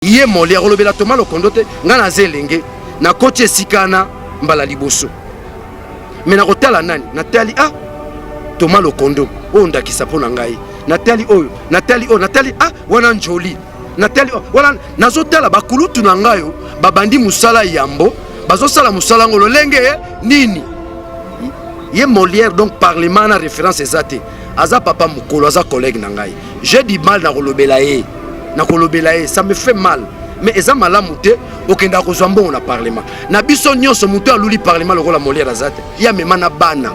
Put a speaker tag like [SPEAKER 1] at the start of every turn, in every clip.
[SPEAKER 1] Ye moli akolobela Thomas Lokondo te, nga naza elenge, nakoti esika na mbala liboso. Me nakotala nani? Natali ah Thomas Lokondo oyo ndakisa mpo na ngai. Natali oyo, natali oyo, natali ah wana Njoli. Natali oh, wana nazotala bakulutu na ngai babandi mosala yambo, bazosala mosala yango lolenge nini? Ye Molière donc parlement na référence eza te. Aza papa mokolo, aza collègue na ngai. J'ai du mal na kolobela ye. Na kolobela ye, ça me fait mal. Mais eza malamu te okendaka kozwa mbongo na parlement. Na biso nyonso moto aluli parlement lokola Molière aza te. Ye amema na bana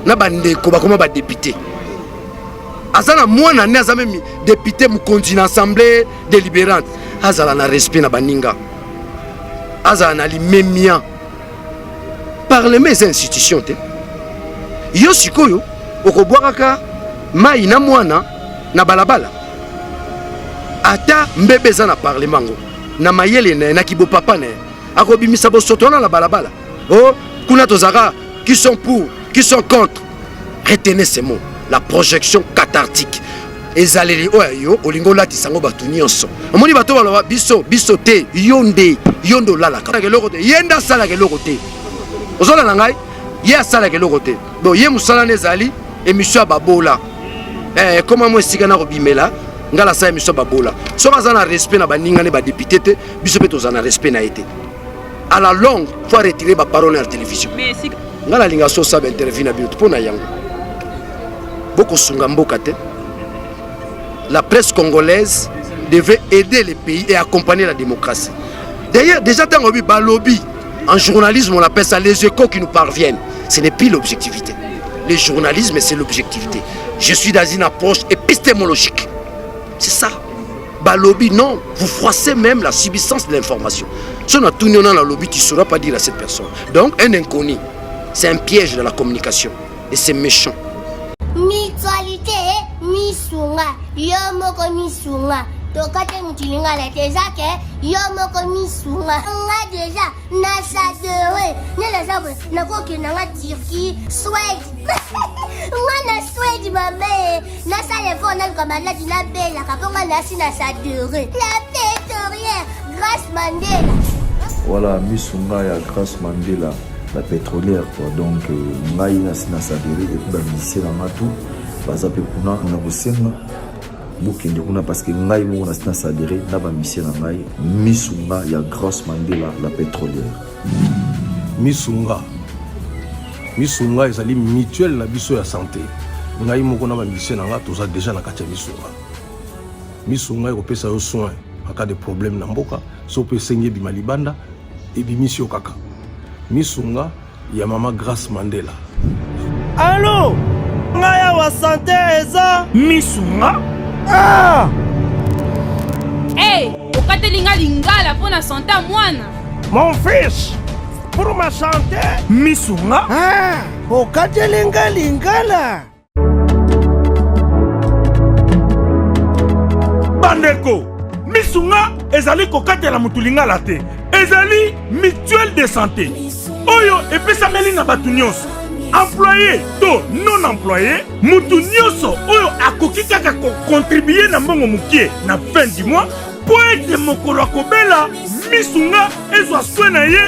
[SPEAKER 1] na bandeko bakoma ba député. Aza na mwana ne aza meme député mokonzi na assemblée délibérante. Azala na respect na baninga. Azala na limemia. Parlement eza institution te. Yo sikoyo okobwakaka mai na mwana na balabala. Ata mbebe eza na parlement ngo na mayele na ye na kibopapa na ye akobimisa bosoto wana na balabala. Oh, kuna tozalaka qui sont pour, qui sont contre. Retenez ces mots, la projection cathartique. Ezaleli oyo yo olingi olatisa yango bato nyonso. Omoni bato baloba biso biso te, yo nde yo nde olalaka eloko te, ye nde asalaka eloko te. Ozolanda ngai, ye asalaka eloko te. Donc ye mosala na ezali émission ya babola. Eh, koma mo esika na kobimela ngai nasala émission ya babola. Soki aza na respect na baninga ne ba député te, biso mpe tozala na respect na ye te. À la longue, faut retirer ba parole na télévision. Ngai nalinga so osala interview na bino mpo na yango. Bokosunga mboka te. La presse congolaise devait aider le pays et accompagner la démocratie. D'ailleurs, déjà tango bi balobi en journalisme on appelle ça les échos qui nous parviennent. Ce n'est plus l'objectivité. Le journalisme c'est l'objectivité. Je suis dans une approche épistémologique. C'est ça. Balobi non, vous froissez même la subsistance de l'information. Si on a tout dans la lobby, tu ne sauras pas dire à cette personne. Donc un inconnu, c'est un piège de la communication et c'est méchant.
[SPEAKER 2] Mutualité misunga yo moko misunga tokate mutu lingala te eza ke yo moko misunga nga deja na sadere nde naza boye nakokenda nga Turquie Suède nga na Suède mame nasala effort naluka maladi nabelaka mpo nga nasi na sadere la pétorière Grace Mandela.
[SPEAKER 3] Voilà misunga ya Grace Mandela la pétrolière quoi donc euh, ngai nasi na sadere et puis ba musicien na nga tout baza mpe kuna na kosenga bokende kuna parce que ngai moko nasi na sadere na ba musicien na ngai misunga ya Grace Mandela la pétrolière.
[SPEAKER 4] Misunga misunga ezali mutuelle na biso ya santé ngai moko na ba musicien na nga toza déjà na kati ya misunga. Misunga ekopesa yo soin en cas de problème na mboka, soki mpe esengi ebima libanda, ebimisi yo kaka. Misunga ya mama Grace Mandela.
[SPEAKER 5] Allo ngai awa sante eza
[SPEAKER 6] misunga
[SPEAKER 5] ah!
[SPEAKER 7] Hey, okateli nga lingala mpo na sante ya mwana.
[SPEAKER 5] Mon fils, pour ma santé
[SPEAKER 6] misunga
[SPEAKER 5] ah, okateli nga lingala.
[SPEAKER 6] Bandeko, misunga ezali kokatela moto lingala te, ezali mutuelle de santé oyo epesameli na bato nyonso, employe to non employe, moto nyonso oyo akoki kaka kokontribue na mbongo mokie na fin du mois mpo ete mokolo akobela misunga ezwa soin na ye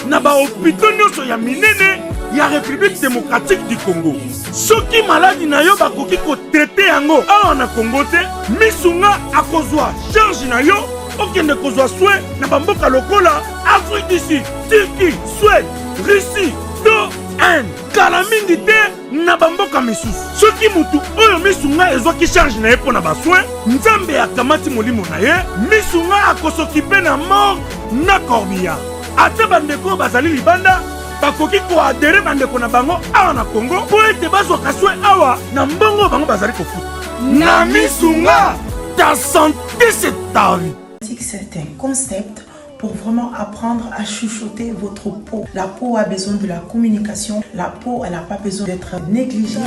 [SPEAKER 6] na bahopito nyonso ya minene ya République démocratique du Congo. Soki maladi na yo bakoki kotraite yango awa na Congo te, misunga akozwa charge na yo okende kozwa soin na bamboka lokola Afrique du Sud, Turquie, Suède, Russie to Inde. Kala mingi te na bamboka misusu. Soki mutu oyo misunga ezwaki charge na ye mpo na basoin, Nzambe akamati molimo na ye, misunga akosokipe na morgue na corbillard. Ata bandeko oyo bazali libanda bakoki koadere bandeko na bango awa na Congo mpo ete bazwaka soin awa na mbongo oyo bango bazali kofuta. Na misunga, ta sante c'est ta vie.
[SPEAKER 8] C'est un concept pour vraiment apprendre à chuchoter votre peau. La peau a besoin de la communication. La peau, elle n'a pas besoin d'être négligée.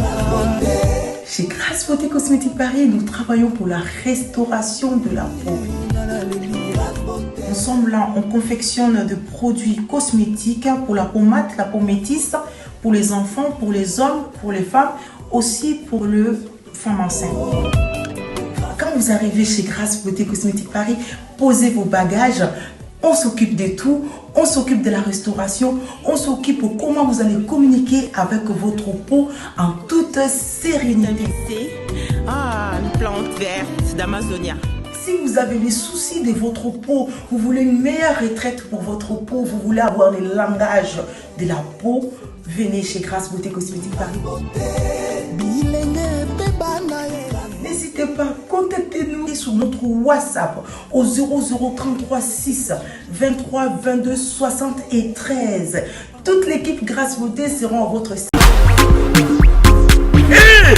[SPEAKER 8] Chez Grace Beauté Cosmétique Paris, nous travaillons pour la restauration de la peau. Nous sommes là, on confectionne de produits cosmétiques pour la peau mate, la peau métisse, pour les enfants, pour les hommes, pour les femmes, aussi pour le femme enceinte. Quand vous arrivez chez Grace Beauté Cosmétique Paris, Posez vos bagages. On s'occupe de tout. On s'occupe de la restauration. On s'occupe de comment vous allez communiquer avec votre peau en toute sérénité.
[SPEAKER 9] Ah, une plante verte d'Amazonia.
[SPEAKER 8] Si vous avez les soucis de votre peau, vous voulez une meilleure retraite pour votre peau, vous voulez avoir le langage de la peau, venez chez Grace Beauté Cosmétique Paris. N'hésitez pas, contactez-nous sur notre WhatsApp au 0033 6 23 22 73. Toute l'équipe Grâce Beauté sera à votre service.
[SPEAKER 6] Eh,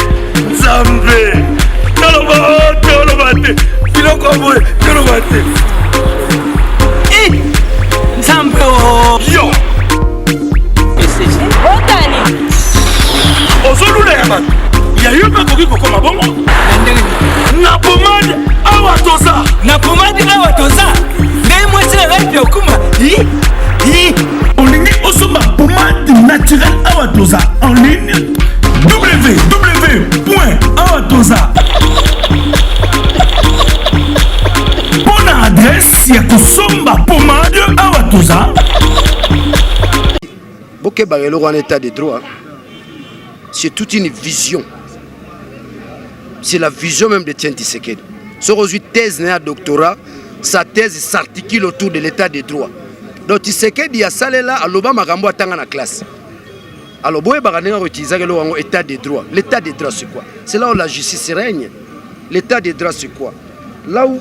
[SPEAKER 6] Nzambe toloba toloba te biloko boye toloba te
[SPEAKER 10] eh, Nzambe oh.
[SPEAKER 6] yo
[SPEAKER 7] otani
[SPEAKER 6] ozolula ya bato ya yo mpe akoki kokoma bongo na pomade awa toza
[SPEAKER 10] na pomade awa toza ngai mwasi na ngai mpe okuma
[SPEAKER 6] olingi osomba pomade naturelle awa toza en ligne www awa toza mpo na adresse ya kosomba pomade awa toza
[SPEAKER 1] bokebaka eloko wana état de droit c'est toute une vision c'est la vision même de Tien Tshisekedi soki ozwi thèse na ya doctorat sa thèse s'articule autour de l'état de droit donc Tshisekedi asalela aloba makambo atanga na classe alors boyebaka ndenge akoutilisaka eloko yango état de droit l'état de droit c'est quoi c'est là où la justice règne l'état de droit c'est quoi là où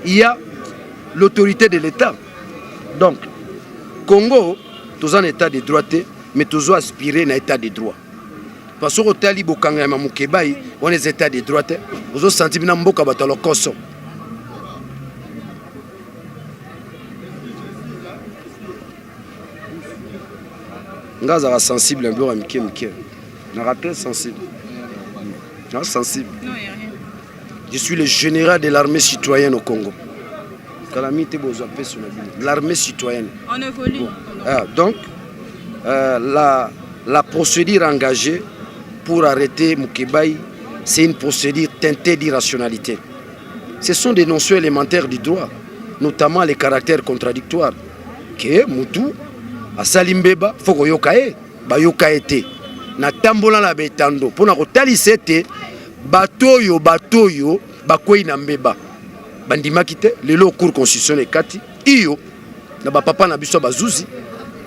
[SPEAKER 1] il y a l'autorité de l'état donc congo toza na état de droit te mais tozo aspirer na état de droit parce soki otali bokangama mokebai wana eza état de droit te ozosanti bina mboka bato ya lokoso nga azalaka sensible ya biloko ya mike mike naka très sensible na sensible je suis le général de l'armée citoyenne au congo kala mingi te bozwa peso na bino l'armée citoyenne
[SPEAKER 7] On évolue.
[SPEAKER 1] Bon. Ah, donc euh, la, la procédure engagée pour arrêter Mukebayi c'est une procédure teintée d'irrationalité ce sont des notions élémentaires du droit notamment les caractères contradictoires ke mutu asali mbeba fo koyoka ye bayoka ye te natambola na betando mpo na kotalisa ete bato oyo bato oyo bakwei na mbeba bandimaki te lelo cour constitutionnel ekati iyo na bapapa na biso ya bazuzi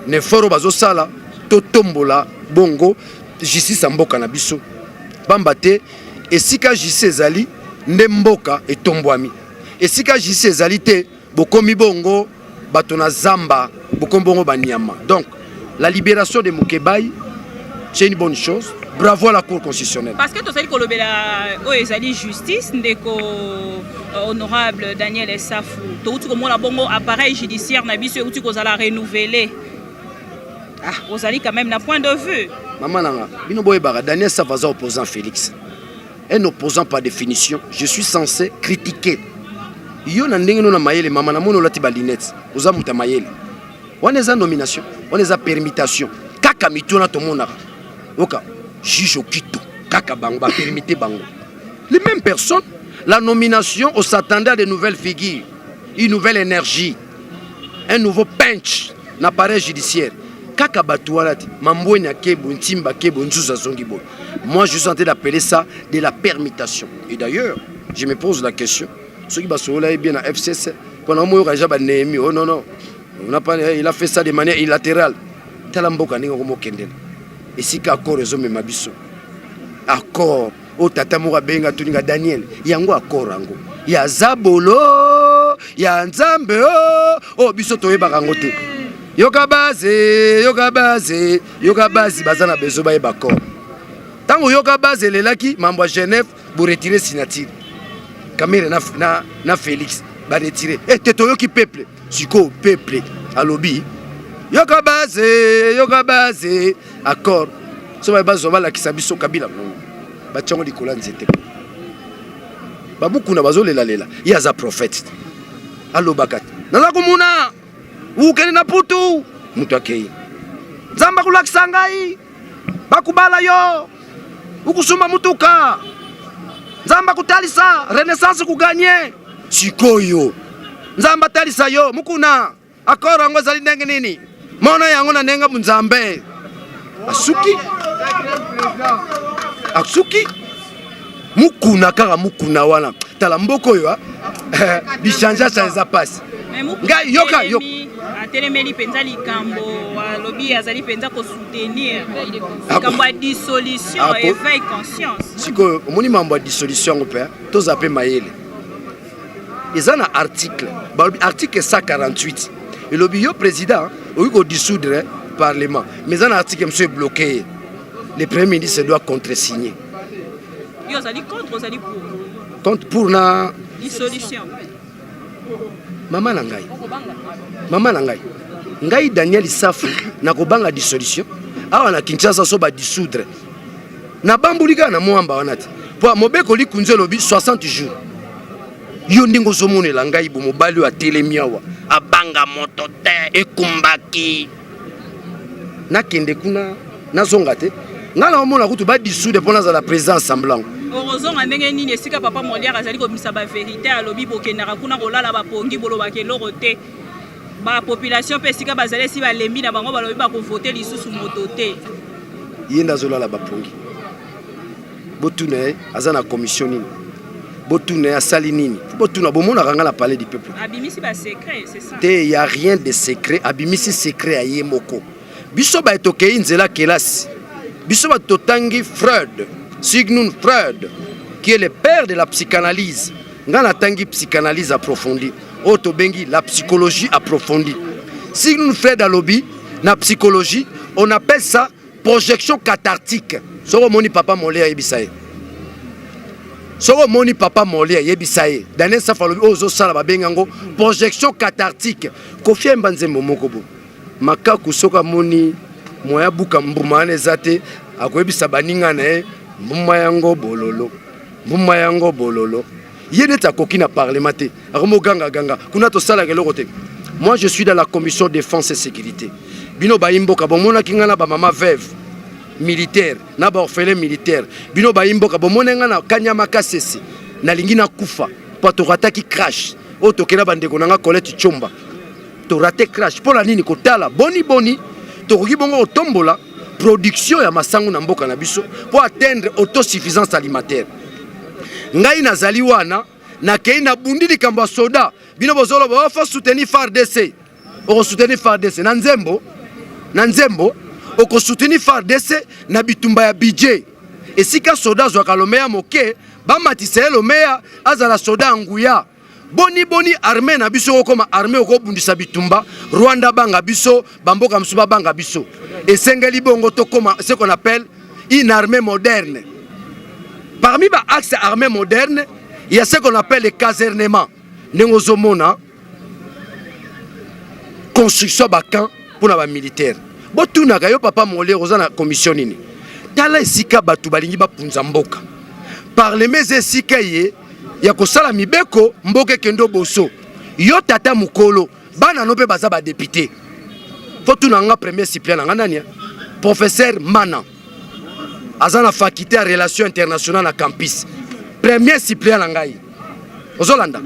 [SPEAKER 1] na effort oyo bazosala totombola bongo justice ya mboka na biso pamba te esika justice ezali nde mboka etombwami esika justice ezali te bokomi bongo bato na zamba bokomi bongo banyama donc la libération de Mukebayi c'est une bonne chose bravo à la cour constitutionnelle
[SPEAKER 7] parce que tozali kolobela oyo ezali justice ndeko euh, honorable daniel safu touti komona bongo appareil judiciaire na biso euti kozala renouvelé ah, ozali quand même na point de vue
[SPEAKER 1] mama nanga bino boyebaka daniel safu aza opposant félix un opposant par définition je suis censé critiquer yo na ndenge no na mayele mama namoni olati balinete oza moto ya mayele wana eza nomination wana eza permutation kaka mituna tomonaka oka juge okito kaka bango bapermite bango les mêmes personnes la nomination on s'attendait à de nouvelles figures une nouvelle énergie un nouveau punch na appareil judiciaire kaka bato wana te mambweni akebo ntimba akebo nzuzu azongi boye moi je suis en train d'appeler ça de la permutation et d'ailleurs je me pose la question soki basolola ye bien na fcc mpona omoyoka deja banehemi oh non non on a pas, il a fait ça de manière illatérale tala mboka ndenge okomokendela esika accord ezomema biso accord oyo tata moko abenga tuninga daniel yango accord yango ya zabolo ya nzambe o oyo biso toyebaka yango te yoka base yoka base yoka base baza na besoin bayeba accord ntango yoka base elelaki mambo ya genève boretire signature kamere na, na, na félix baretire e te toyoki peuple sikoyo peuple alobi yoka base yoka base accord so baye bazwa balakisa biso kabila batyango likolo ya nzete babukuna bazolelalela ye aza prophète alobaka te naza komona ukende na putu moto akei nzambe akolakisa ngai bakubala yo ukusumba mutuka nzambe akutalisa renaissance kuganye. Sikoyo Nzambe atalisa yo mukuna accord yango ezali ndenge nini? Mona yango na ndenge Nzambe asuki asuki mukuna kaka mukuna wana tala mboka oyo ah. bichangeacha eza pasi ngai yoka yoka
[SPEAKER 7] atelemeli mpenza likambo alobi azali mpenza kosoutenir likambo ya dissolution éveil conscience
[SPEAKER 1] sikoyo omoni mambo ya dissolution yango mpe toza mpe mayele eza na article balobi article 148 elobi yo président okoki kodissoudre parlement mais eza na article mosusu ebloke ye le premier ministre doit contresigner
[SPEAKER 7] yo ozali contre ozali pour
[SPEAKER 1] contre pour na
[SPEAKER 7] dissolution
[SPEAKER 1] mama na ngai mama na ngai ngai daniel safu nakobanga dissolution awa na kinshasa so badissoudre nabambuli kaka na mwamba wana te mpo mobeko likunzi elobi 60 jours yo ndenge ozomonela ngai bo mobali oyo atelemi awa abanga moto te ekumbaki nakende kuna nazonga te ngai naomona kutu badisude mpo nazala président assemble yango
[SPEAKER 7] okozonga ndenge nini esika papa molière azali kobimisa baverité alobi bokendaka kuna kolala bapongi bolobaka eloko te bapopulation mpe esika bazali esi balembi na bango balobi bakovote lisusu moto te
[SPEAKER 1] ye nde azolala bapongi botuna ye aza na commission nini botuna ye asali nini botuna bomonaka nga na palais du peuple
[SPEAKER 7] abimisi ba secret c'est ça
[SPEAKER 1] te ya rien de secret abimisi secret ya ye moko biso baye tokei nzela kelasi biso bato totangi Freud Sigmund Freud qui est le père de la psychanalyse nga natangi psychanalyse approfondie oyo tobengi la psychologie approfondie Sigmund Freud alobi na psychologie on appelle ça projection cathartique soki omoni papa mole ayebisa ye soki omoni papa mole ayebisa ye daniel safa alobi oyo ozosala babengi yango projection cathartique kofi ayemba nzembo moko bo makaku soki amoni moya buka mbuma wana eza te akoyebisa baninga na ye mbuma yango bololo mbuma yango bololo ye neti akoki na parlement te akomogangaganga kuna tosalaka eloko te moi je suis dans la commission défense et sécurité bino bayi mboka bomonaki ngai na bamama veuve militaire na baorphelin militaire bino bayi mboka bomoni ngai na kanyama kasese nalingi nakufa mpo torataki crash oyo tokela bandeko na ngai colette chomba torate crash mpo na nini kotala boni boni tokoki bongo kotombola production ya masangu na mboka na biso mpo atteindre autosuffisance alimentaire ngai nazali wana nakei nabundi likambo ya soda bino bozoloba oh, faut soutenir fardc okosoutenir fardc na nzembo na nzembo okosoutenir fardc na bitumba ya budget esika soda azwaka lomeya moke bamatisa ye lomeya azala soda ya nguya boni boni armée na biso okoma armée okobundisa bitumba rwanda banga biso bamboka mosusu babanga biso esengeli bongo tokoma ce qu'on appelle une armée moderne parmi ba axe armée moderne il y a ce qu'on appelle le casernement ndenge ozomona construction bacamp mpo na bamilitaire botunaka yo papa moliere oza na commission nini tala esika bato balingi bapunza mboka parlement eza esika ye ya kosala mibeko mboka ekende boso yo tata mokolo bana no mpe baza badepute fo tuna nga premier suppléant na nga nani professeur mana aza na faculté ya relation internationale na campus premier suppléant na ngai ozolanda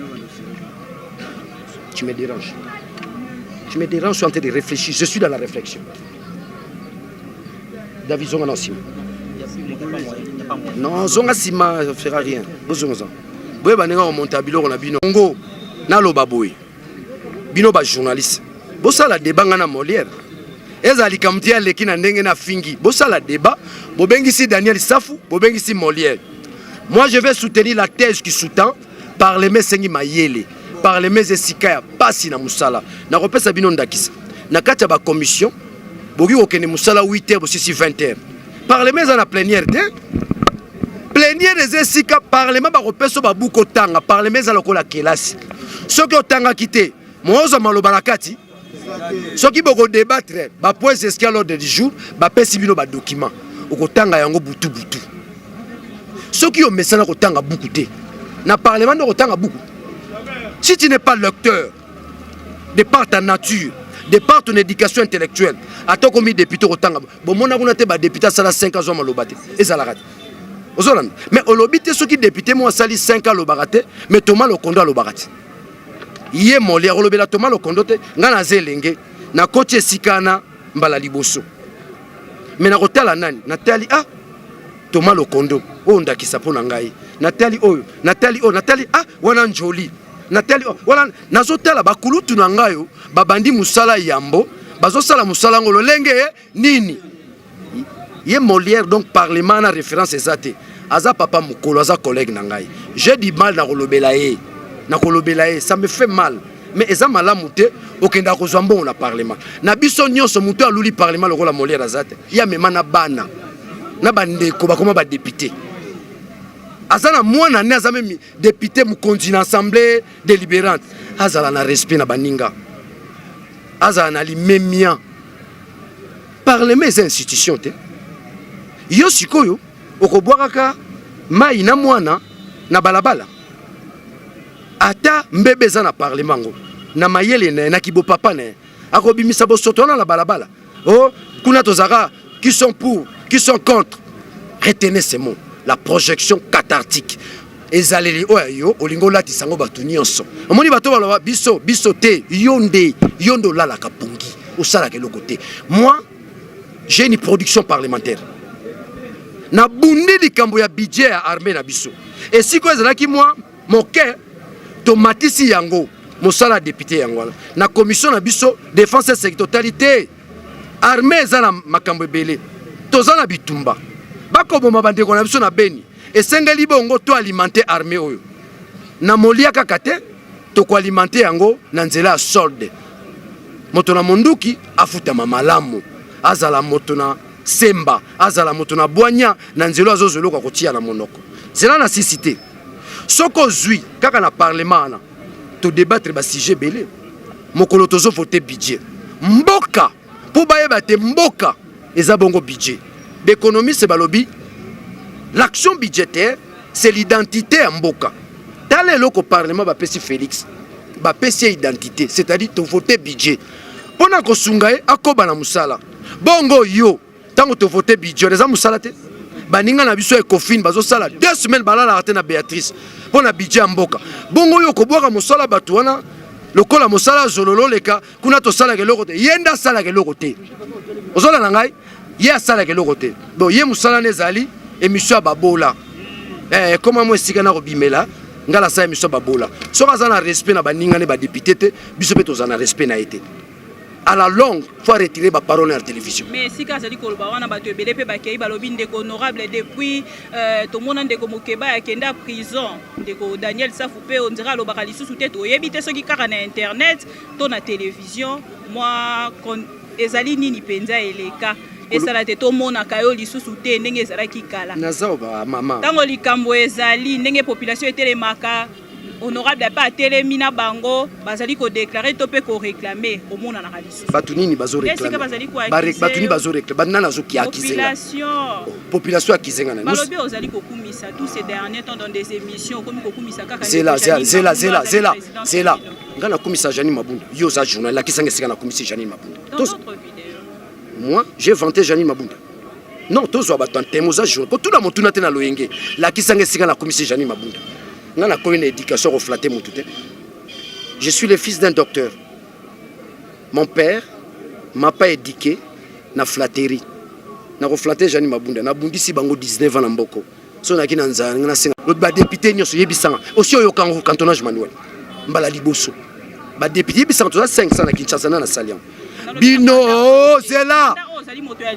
[SPEAKER 1] tu me déranges tu me déranges je suis en train de réfléchir je suis dans la réflexion david zonga na nsima non zonga nsima fera rien bozonga zanga boyeba ndenge komonta biloko na bino ngo naloba boye bino bajournaliste bosala débat nga na molière ezala likambo te aleki na ndenge na fingi bosala débat bobengisi daniel safu bobengisi molière moi je vais soutenir la thèse qui sous-tend parlement esengi mayele parlement eza esika ya pasi na mosala nakopesa bino ndakisa na kati ya bacommission bokoki kokende mosala 8 heures bosisi 20 heures parlement eza na plénière te plénière eza esika parlement bakopesa babuku otanga parlement eza lokola kelasi soki otangaki te moozwa maloba na kati soki bokodébattre bapoints inscrits à l'ordre du jour bapesi bino badocument okotanga yango butu butu soki omesana kotanga buku te na parlement nde okotanga buku si tu n'es pas lecteur de par ta nature de par ton éducation intellectuelle ata okomi député okotanga bomona kuna te badéputé asala 5 azwa maloba te ezalaka te. Ozolanda? Mais olobi te soki député mo asali 5 alobaka te, mais Thomas Lokondo alobaka te. Ye Molière olobela Thomas Lokondo te, nga naza elenge, nakoti esika na mbala liboso. Mais nakotala nani? Natali ah Thomas Lokondo oyo ndakisa mpo na ngai. Natali oyo, natali oyo, natali ah wana Njoli. Natali oyo, wana nazotala bakulutu na ngai babandi mosala yambo, bazosala mosala yango lolenge nini? Ye Molière donc parlement na référence eza te. Aza papa mukolo, aza collègue na ngai. J'ai du mal na kolobela ye. Na kolobela ye, ça me fait mal. Mais eza malamu te okenda kozwa mbongo na parlement. Na biso nyonso moto aluli parlement lokola Molière aza te. Ye amema na bana na bandeko bakoma ba député. Aza na mwana ne aza meme député mokonzi na assemblée délibérante. Azala na respect na baninga. Azala na limemia. Parlement eza institution te. Yo sikoyo okobwakaka mai na mwana na balabala. Ata mbebe eza na parlement ngo na mayele na ye na kibopapa na ye akobimisa bosoto wana na balabala. Oh, kuna tozaka qui sont pour, qui sont contre. Retenez ces mots, la projection cathartique. Ezaleli oyo yo olingi olatisa yango bato nyonso. Omoni bato baloba biso biso te, yo nde yo nde olalaka pongi, osalaka eloko te. Moi, j'ai une production parlementaire. Nabundi likambo ya budget ya armée na biso. Esika oyo ezalaki mwa moke, tomatisi yango mosala ya député yango wana. Na commission na biso défense et sécurité totali te. Armée eza na makambo ebele. Toza na bitumba. Bakoboma bandeko na biso na Beni. Esengeli bongo to alimenter armée oyo. Na molia kaka te, toko alimenter yango na nzela ya solde. Moto na monduki afutama malamu, azala moto na semba, azala moto na bwanya na nzela azozwa eloko ya kotia na monoko. Nzela na sisi te. Soki ozwi kaka na parlement wana, to débattre ba sujet ebele. Mokolo tozo voter budget. Mboka po bayeba te mboka eza bongo budget. Ba économiste balobi l'action budgétaire c'est l'identité ya mboka. Tala eloko parlement bapesi Félix, bapesi ye identité, c'est-à-dire to voter budget mpona kosunga ye akoba na mosala. Bongo yo ntango to voter budget eza mosala te. Baninga na biso Ecofin bazosala 2 semaines balalaka te na Béatrice mpona budget ya mboka. Bongo yo kobwaka mosala bato wana lokola mosala zololo leka kuna tosalaka eloko te. Ye nde asalaka eloko te. Ozolanda ngai? Ye asalaka eloko te. Bon, ye mosala nde ezali émission ya babola. Ekoma mo esika na kobimela ngai nasala émission ya babola. Soki aza na respect na baninga ne badéputé te, biso mpe tozala na respect na ye te. À la longue, faut retirer ba parole na télévision.
[SPEAKER 7] Mais esika azali koloba wana bato ebele mpe bakei balobi ndeko honorable depuis tomona ndeko Mokeba akenda prison, ndeko Daniel Safu mpe on dirait alobaka lisusu te, toyebi te soki kaka na internet to na télévision. Mwa ezali nini mpenza eleka esala te tomonaka yo lisusu te ndenge ezalaki kala.
[SPEAKER 1] Naza ba mama.
[SPEAKER 7] Ntango likambo ezali ndenge population etelemaka, honorable mpe atelemi na bango bazali kodéclarer to mpe koréclamer, omonanaka lisusu.
[SPEAKER 1] Bato nini bazo
[SPEAKER 7] Esika bazali
[SPEAKER 1] réclamer? Bato nini bazo réclamer? Bato nani azoki akizenga?
[SPEAKER 7] Population.
[SPEAKER 1] Population akizenga nani?
[SPEAKER 7] Balobi ozali kokumisa tous ces derniers temps dans des émissions, okomi kokumisa kaka
[SPEAKER 1] Zela,
[SPEAKER 7] ndeko
[SPEAKER 1] zela, zela,
[SPEAKER 7] Janine
[SPEAKER 1] zela,
[SPEAKER 7] Mabunda,
[SPEAKER 1] zela,
[SPEAKER 7] azali présidente
[SPEAKER 1] zela.
[SPEAKER 7] na bino.
[SPEAKER 1] Nga nakumisa Janine Mabunda. Yo oza journal, lakisanga esika nakumisi Janine Mabunda.
[SPEAKER 7] Dans d'autres vidéos.
[SPEAKER 1] Moi, j'ai vanté Janine Mabunda. Non, tozwa bato ya ntemo, oza journal. Kotuna motuna te na loyenge. Lakisanga esika nakumisi Janine Mabunda. Nga nakomi na éducation koflatter motu te. Je suis le fils d'un docteur. Mon père m'a pas éduqué na flatterie. Na koflatter Janine Mabunda, nabundisi bango 19 ans na mboko. So naki na nzala nga nasenga ba député nyonso yebisanga aussi oyoka yango cantonnage manuel mbala liboso. Ba député yebisanga toza 500 na Kinshasa na nasali yango. Bino zela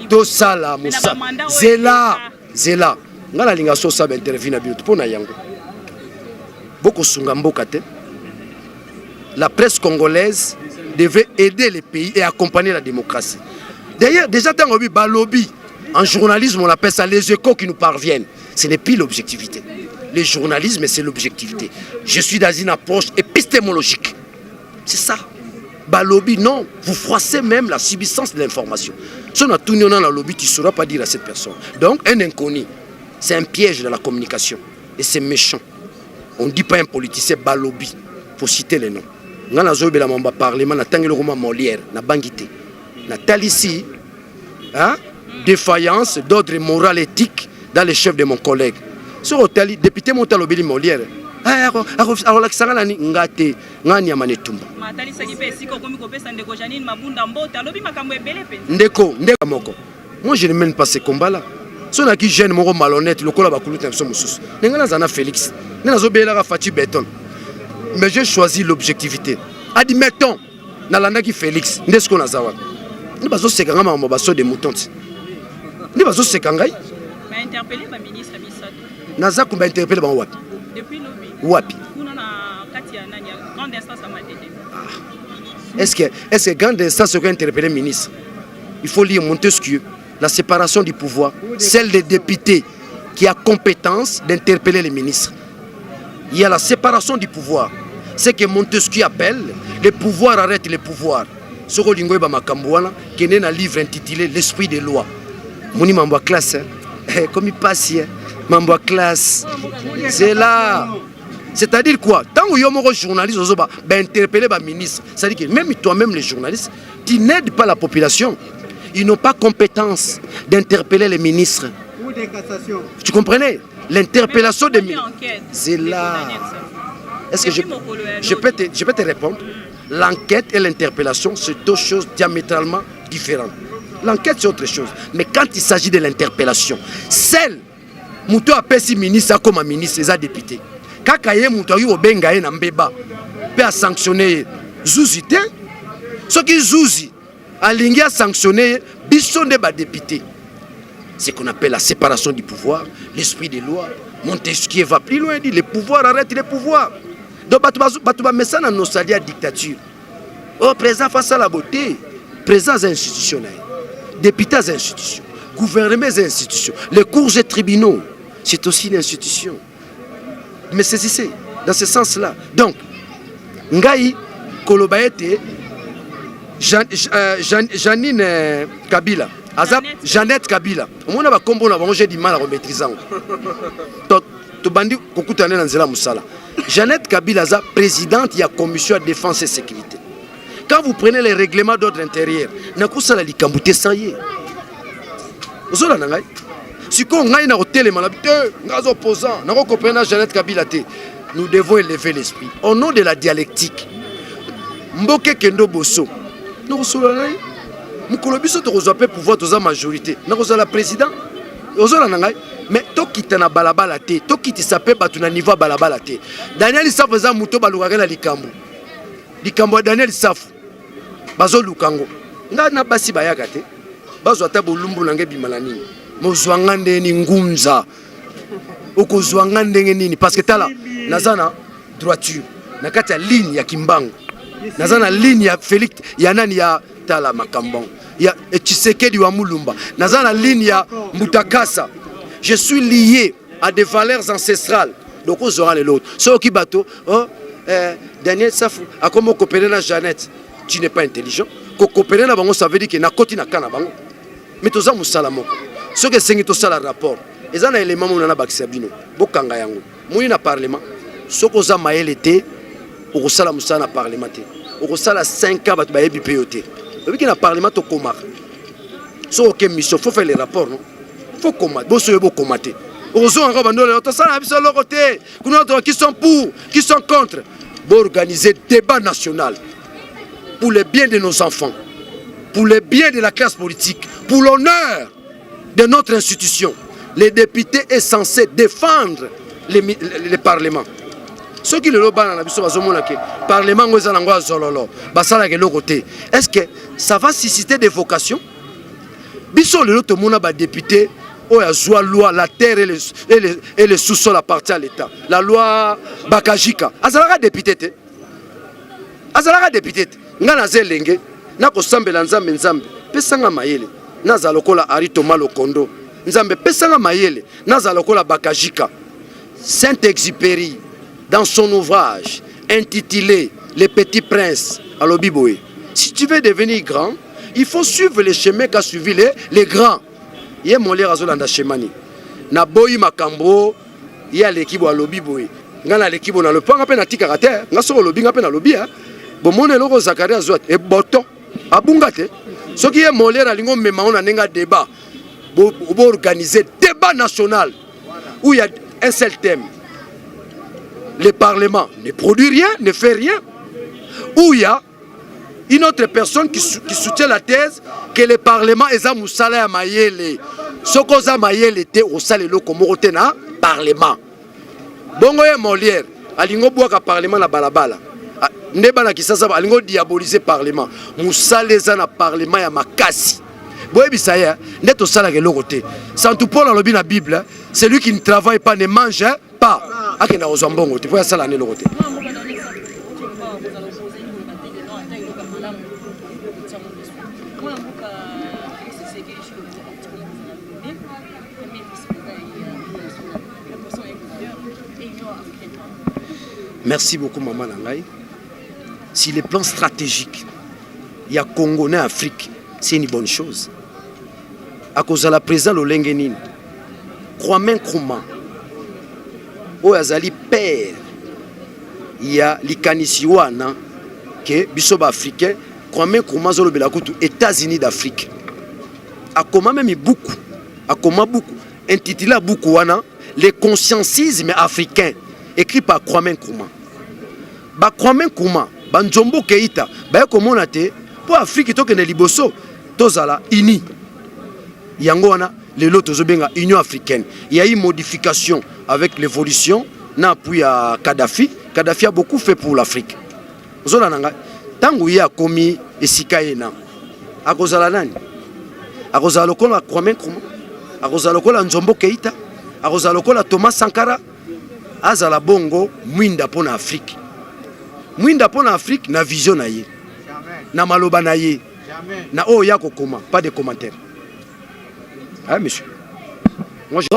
[SPEAKER 1] tosala mosala, zela zela nga nalinga so osala interview na bino mpo na yango bokosunga mboka te. La presse congolaise devait aider le pays et accompagner la démocratie. D'ailleurs, déjà tango bi balobi en journalisme on appelle ça les échos qui nous parviennent. Ce n'est plus l'objectivité. Le journalisme, c'est l'objectivité. Je suis dans une approche épistémologique. C'est ça. Balobi, non, vous froissez même la subsistance de l'information. Si on a tout dans la lobby, tu ne sauras pas dire à cette personne. Donc, un inconnu, c'est un piège dans la communication. Et c'est méchant. On ne dit pas un politicien balobi, il faut citer les noms. Nga nazoyebela mamba parlement, natangeli okoma Molière, nabangi te. Natalisi, hein, défaillance d'ordre moral éthique. dans le chef de mon collègue. Soki otali député moko alobeli Molière, eh, akolakisa nga nani nga te nga nyama na etumba.
[SPEAKER 7] Atalisaki mpe esika okomi kopesa ndeko Janine Mabunda mbote, alobi makambo ebele mpenza.
[SPEAKER 1] Ndeko, ndeko moko. Moi je ne mène pas ce combat là. So naki jeune moko malhonnête lokola bakulutu na biso mosusu. Ndenge naza na Félix, nde nazobelaka Fatshi Beton. Mais j'ai choisi l'objectivité. Admettons nalandaki Félix, nde sikoyo naza wapi? Nde bazoseka ngai makambo ba saut de mouton ti. Nde bazoseka ngai.
[SPEAKER 7] Ba interpeller ba ministre misato.
[SPEAKER 1] Naza ko ba interpeller bango wapi?
[SPEAKER 7] Depuis lobi.
[SPEAKER 1] Wapi?
[SPEAKER 7] Kuna na kati ya nani ya grande instance ya Matete.
[SPEAKER 1] Ah. Est-ce que est-ce que grande instance okoki interpeller ministre? Il faut lire Montesquieu, la séparation du pouvoir, celle des députés qui a compétence d'interpeller les ministres. Il y a la séparation du pouvoir. Ce que Montesquieu appelle le pouvoir arrête le pouvoir. Soko olingi oyeba makambo wana, kende na livre intitulé L'esprit des lois. Moni mambo ya classe, hein? Eh, komi pasi, hein? Mambo ya classe. C'est là. C'est-à-dire quoi? Tant que yo moko journaliste ozo ba, ba interpeller ba ministre, c'est-à-dire que même toi-même les journalistes, tu n'aides pas la population. Ils n'ont pas compétence d'interpeller les ministres. Tu comprenais? L'interpellation des ministres. C'est là. Est-ce que je, je, peux te, je peux te répondre? L'enquête et l'interpellation, c'est deux choses diamétralement différentes. L'enquête, c'est autre chose. Mais quand il s'agit de l'interpellation, celle moto apesi ministre akoma ministre eza député kaka ye moto akoki kobenga ye na mbeba mpe asanctionne ye zuzi te soki zuzi alingi asanctionne ye biso nde badepute ce qu'on appelle la séparation du pouvoir l'esprit des lois Montesquieu va plus loin dit le pouvoir arrête le pouvoir donc bato bamesana nostalgie ya dictature Oh président faut asala bote. Président aza institution na ye. Député aza institution. Gouvernement aza institution. Les cours et tribunaux, c'est aussi une institution. Mais saisissez dans ce sens-là. Donc, ngai koloba ete Jean, euh, Jean, Janine euh, Kabila aza Jeannette Kabila omona bakombo na bango j'ai du mal à komaîtrise yango tobandi kokutana na nzela mosala Jeannette Kabila aza présidente ya commission ya défense et sécurité. Quand vous prenez les règlements d'ordre intérieur, nakosala likambo te sans ye. Ozolanda ngai? Sikoyo ngai nakotelema na te, ngai aza opposant, nakokopene na Jeannette Kabila te. Nous devons élever l'esprit au nom de la dialectique. Mboka ekende boso. Nakosolola na ye. Mokolo biso tokozwa mpe pouvoir toza majorité. Nakozala président. Ozolanda ngai? Mais tokita na balabala te, tokitisa mpe bato na niveau ya balabala te. Daniel Safu eza moto balukaka na likambo. Likambo ya Daniel Safu bazoluka yango. Ngai na basi bayaka te, bazwa ata bolumbu na ngai ebima na nini. Mozwa nga ndenge nini ngunza, okozwa nga ndenge nini? Parce que tala, naza na droiture na kati ya ligne ya Kimbangu, naza na ligne ya Felix ya nani ya tala makambo ya Tshisekedi wa Mulumba, naza na ligne ya Mbutakasa. Je suis lié à des valeurs ancestrales. Donc ozwaka lelo soki bato oh, eh, Daniel Safu akoma okopere na Jeannette, tu n'es pas intelligent. Kokopere na bango ça veut dire que nakoti na ka na bango, mais toza mosala moko. Soki esengi tosala rapport, eza na élément moko na bakisa bino, bokanga yango moni na parlement. Soki oza mayele te, okosala mosala na parlement te, okosala 5 ans bato bayebi mpe yo te. Obiki na parlement tokomaka, soki oke mission faut faire le rapport, non faut koma boso yo bokoma te, okozonga kaka bandolo tosala na biso eloko te kuna to qui sont pour qui sont contre. Boorganiser débat national pour le bien de nos enfants, pour le bien de la classe politique, pour l'honneur de notre institution. Les députés est censé défendre les, les, les parlements. Soki lelo bana na biso bazomona ke parlement yango eza nango ya zololo, basalaka eloko te, est-ce que ça va susciter des vocations? Biso lelo tomona badepute oyo azwa loi la terre et le, et le, et le sous-sol appartient à l'État, la loi Bakajika, azalaka député te, azalaka député te. Ngai naza elenge, nakosambela Nzambe, Nzambe pesanga mayele nazala lokola Henri Thomas Lokondo, Nzambe pesanga mayele nazala lokola Bakajika. Saint-Exupéry dans son ouvrage intitulé Le Petit Prince alobi boye: si tu veux devenir grand, il faut suivre le chemin qu'a suivi les, les grands. Ye Molière azolanda chemin nini? Naboyi makambo ye aleki bo alobi boye, ngai naleki bo nalobi, mpo nga mpe natikaka te, nga soki olobi nga mpe nalobi. Bomona eloko Zakari azwa eboto abunga te. Soki ye Molière alingi omema ngo na ndenge ya débat, Boorganiser débat national où il y a un seul thème. Le Parlement ne produit rien, ne fait rien. Où il y a une autre personne qui, qui soutient la thèse que le Parlement eza mosala ya mayele. Soki oza mayele te, osala eloko moko te na Parlement. Bongo ye Molière alingi obwaka Parlement na balabala. Ah, nde bana Kisasa alingi odiaboliser Parlement. Mosala eza na Parlement ya makasi. Boyebisa ye nde tosalaka eloko te. Santu Paul alobi na Bible, celui qui ne travaille pas ne mange pas. Akenda kozwa mbongo te mpo asala na eloko te. Merci beaucoup maman na ngai. Si le plan stratégique ya Congo na Afrique, c'est une bonne chose. Akozala président lolenge nini? Kwame Nkrumah oyo azali père ya likanisi wana ke biso ba africain. Kwame Nkrumah azolobela kutu États-Unis d'Afrique. Akoma meme buku, akoma buku intitulé buku wana Le consciencisme africain, écrit par Kwame Nkrumah. Ba Kwame Nkrumah, ba Nzombo Keita, baye komona te mpo Afrique tokende liboso tozala uni. Yango wana lelo tozobenga Union africaine. Il y a eu modification avec l'évolution na appui ya Kadhafi. Kadhafi a beaucoup fait pour l'Afrique. Ozolanda ngai, ntango ye akomi esika ye na akozala nani? Akozala lokola Kwame Nkrumah, akozala lokola Nzombo Keita, akozala lokola Thomas Sankara. Azala bongo mwinda mpo na Afrique, mwinda mpo na Afrique na vision na ye, na maloba na ye, na oyo ya kokoma. Pas de commentaire. Ah monsieur, moi je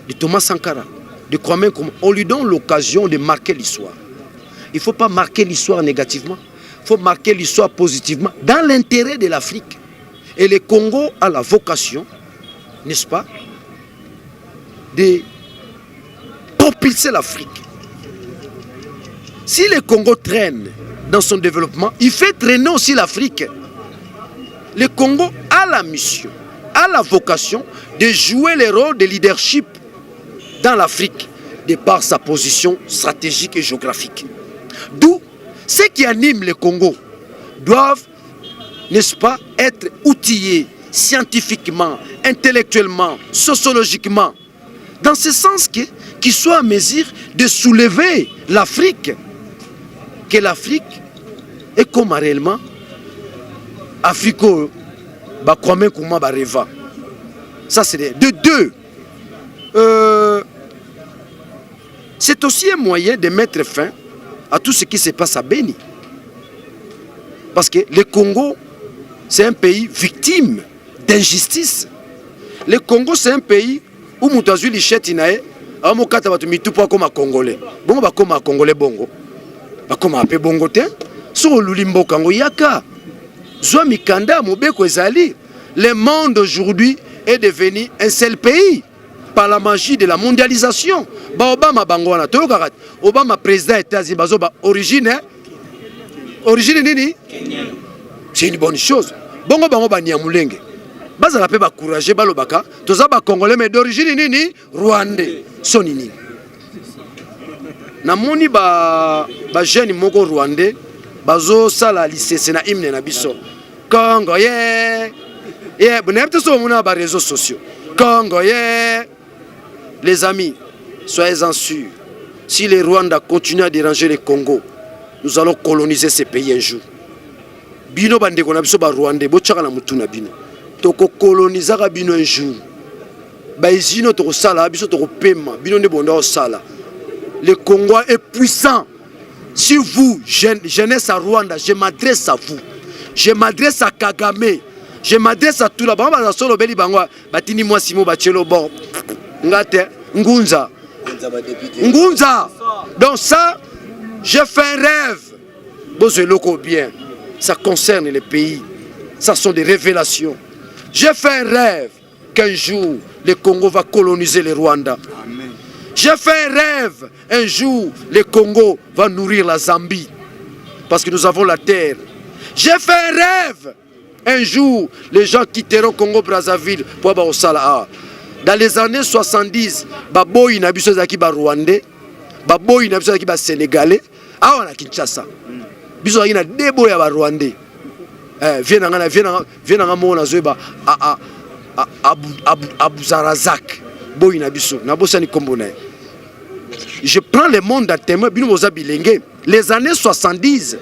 [SPEAKER 1] de Thomas Sankara, de Kwame Nkrumah, on lui donne l'occasion de marquer l'histoire. Il ne faut pas marquer l'histoire négativement, il faut marquer l'histoire positivement dans l'intérêt de l'Afrique. Et le Congo a la vocation, n'est-ce pas, de propulser l'Afrique. Si le Congo traîne dans son développement, il fait traîner aussi l'Afrique. Le Congo a la mission, a la vocation de jouer le rôle de leadership dans l'Afrique, de par sa position stratégique et géographique. D'où, ceux qui animent le Congo doivent, n'est-ce pas, être outillés scientifiquement, intellectuellement, sociologiquement, dans ce sens que, qu'ils soient à mesure de soulever l'Afrique, que l'Afrique est comme réellement Afrique, bah, Kwame Nkrumah, bah, rêva. Ça, c'est de deux. C'est aussi un moyen de mettre fin à tout ce qui se passe à Beni. Parce que le Congo, c'est un pays victime d'injustice. Le Congo, c'est un pays où moto azwi licheti na ye, amokata bato mitu po akoma congolais. Bongo bakoma congolais bongo. Bakoma pe bongo te. Soki oluli mboka yango yaka. Zwa mikanda mobeko ezali. Le monde aujourd'hui est devenu un seul pays par la magie de la mondialisation. Ba Obama bango wana toyokaka Obama président États-Unis bazo ba origine hein? Origine nini? C'est une bonne chose. Bongo bango ba Nyamulenge bazala pe ba courageux balobaka toza ba congolais mais d'origine nini? Rwandais. Soni nini? Namoni ba ba jeune moko rwandais bazosala lisese na hymne na biso Congo ye ye nayebi te so bomona ba réseaux sociaux Congo ye. Les amis, soyez-en sûrs, si le Rwanda continue à déranger le Congo, nous allons coloniser ce pays un jour. Bino bandeko na biso ba Rwandais, botiaka na mutu na bino, tokokolonisaka bino un jour. Ba usine tokosala biso tokopema, bino nde bonda osala. Le Congo est puissant. Si vous, jeune, jeunesse à Rwanda, je m'adresse à vous. Je m'adresse à Kagame. Je m'adresse à tout là. Bango baza solo beli bango batindi mwasi mo batielo bon. Ngate Ngunza. Ngunza. Donc ça, je fais un rêve. Bozo eloko bien. Ça concerne les pays. Ça sont des révélations. Je fais un rêve qu'un jour le Congo va coloniser le Rwanda. J'ai fait un rêve, un jour le Congo va nourrir la Zambie parce que nous avons la terre. J'ai fait un rêve. Un jour, les gens quitteront Congo Brazzaville pour bakosala awa. Dans les années 70, baboyi na biso ezalaki ba Rwandais, baboyi na biso ezalaki ba Sénégalais, awa na Kinshasa. Biso ezalaki na debo ya ba Rwandais. Eh, vie na nga na vie na vie na nga moko nazoyeba Abouzarazak boyi na biso nabosani kombo na ye. Je prends le monde à témoin bino boza bilenge les années 70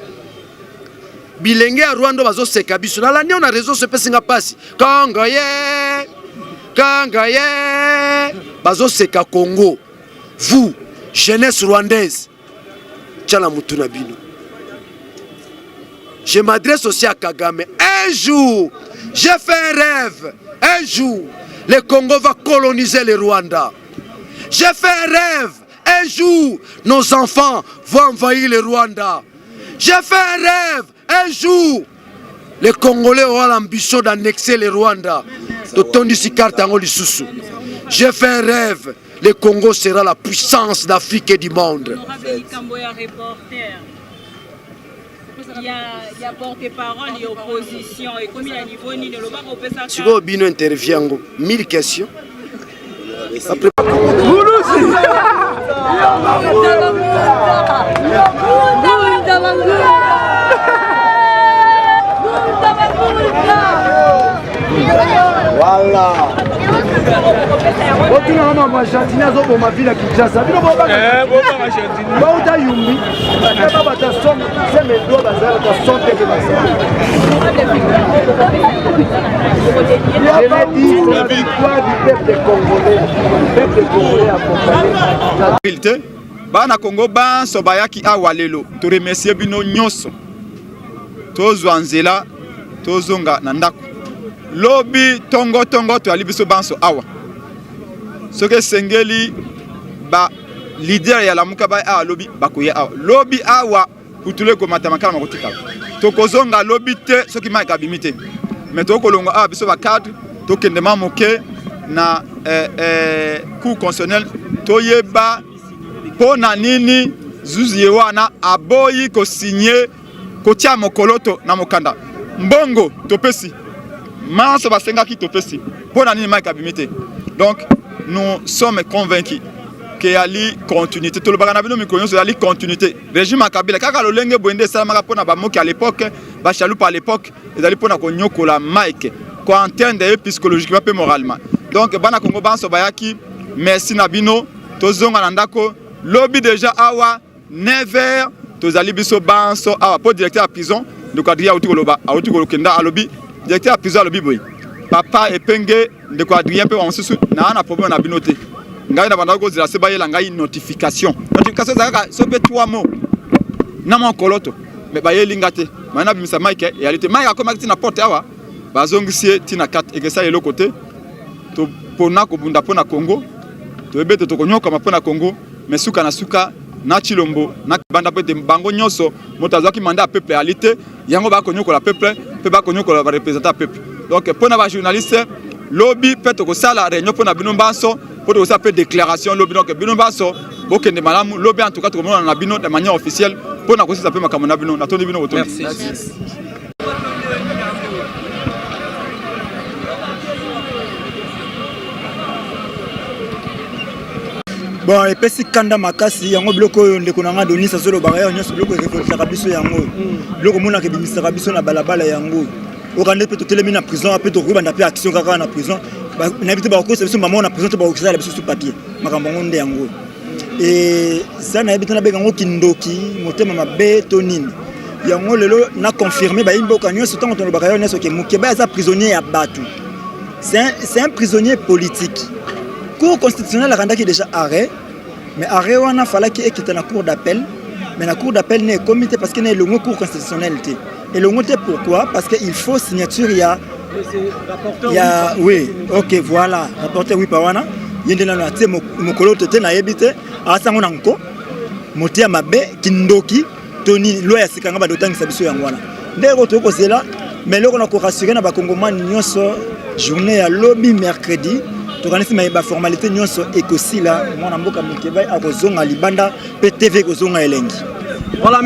[SPEAKER 1] bilenge ya Rwanda bazoseka biso nalandi yo na réseau epesi nga mpasi Congo ye Congo ye bazoseka Congo vous jeunesse rwandaise tia na mutu na bino. Je m'adresse aussi à Kagame. Un jour, j'ai fait un rêve. Un jour, le Congo va coloniser le Rwanda. J'ai fait un rêve. Un jour, nos enfants vont envahir le Rwanda. J'ai fait un rêve. Un jour, les Congolais auront l'ambition d'annexer le Rwanda. Totondisi carte yango lisusu. J'ai fait un rêve. Le Congo sera la puissance d'Afrique et du monde.
[SPEAKER 7] Honorable likambo ya reporter ya, ya porte-parole ya opposition ekomi na niveau nini olobaka opesaka
[SPEAKER 1] Sikoyo bino interview yango 1000 questions. Après
[SPEAKER 11] Voilà. Otuna mama Argentine azoboma ville ya Kinshasa. Bino bobanga bauta yumbi bakeba bata som semedo bazala bata som teke bazala. Je l'ai dit, c'est la victoire du peuple congolais. Peuple congolais accompagné.
[SPEAKER 12] Te bana Congo banso bayaki awa lelo toremercie bino nyonso tozwa nzela tozonga na ndako lobi tongo tongo toyali biso banso awa soki esengeli ba leader ya lamuka ba awa lobi bakoya awa lobi awa putulu ekomata makala makotikala tokozonga lobi te soki mike abimi te me tokolongwa awa biso bacadre tokende ma moke na eh, eh, cour constitutionnel toyeba mpo na nini zuzi ye wana aboyi kosinye kotia mokoloto na mokanda mbongo topesi manso basengaki topesi mpo na nini mike abimi te donc nous sommes convaincus ke yali continuité tolobaka na bino mikolo nyonso yali continuité régime ya kabila kaka lolenge boye nde esalamaka mpo na bamoki à l'époque bachaloupe à l'époque ezali mpo na konyokola mike koentendre ye psychologiquement mpe moralement donc bana kongo banso bayaki merci na bino tozonga na ndako lobi deja awa 9h tozali biso banso awa mpo directeur ya prison ndeko Adrien auti koloba auti kokenda alobi directeur ya prison alobi boye papa Epenge ndeko Adrien mpe bamosusu naa na problème na bino te ngai na bandaki kozela se bayela ngai notification notification eza kaka so mpe 3 mots na mokoloto me bayeli nga te mai nabimisa mike eyali te mike akomaki ntina porte awa bazongisi ye ntina 4 ekesala eloko te topona kobunda mpo na Congo toyebi ete tokonyokama mpo na Congo me suka na suka na Tshilombo na banda mpo ete bango nyonso moto azwaki mandat ya peuple ali te yango bakonyokola peuple mpe bakonyokola barepresentant ya peuple donc mpo na bajournaliste lobi mpe tokosala réunion mpo na bino banso mpo tokosala mpe déclaration lobi donc bino banso bokende malamu lobi en tout cas tokomonana na bino de manière officielle mpo na kosilisa mpe makambo na bino natondi bino botondi.
[SPEAKER 13] Bon, epesi kanda makasi yango biloko oyo ndeko na nga Donis azolobaka yango nyonso biloko erevoltaka biso yango biloko omonaka ebimisaka biso na balabala yango okande mpe totelemi na prison mpe tokoki banda mpe action kaka na prison nayebi te bakokosa biso mama na prison te bakokisala biso su papier makambo yango nde yango eza nayebi te nabenga yango kindoki motema mabe to nini yango lelo na confirme bayi mboka nyonso ntango tolobaka yo nyonso ke Mukeba aza prisonnier ya bato c'est un prisonnier politique cour constitutionnelle akandaki déjà arrêt mais arrêt wana falaki ekita na cour d'appel mais na cour d'appel ne ekomi te parce que na elongo cour constitutionnelle te elongo te pourquoi parce que il faut signature ya ya oui ok voilà rapporteur oui pa wana ye nde nano atie mokolo to te nayebi te asango na nko moteya mabe kindoki to nini loi ya sika nga bando otangisa biso yango wana nde eloko tokoki kozela mais eloko na korassure na bakongomani nyonso journée ya lobi mercredi tokanisi mai baformalité nyonso ekosila mwana mboka Mukeba akozonga libanda mpe tv ekozonga elengi
[SPEAKER 1] Voilà.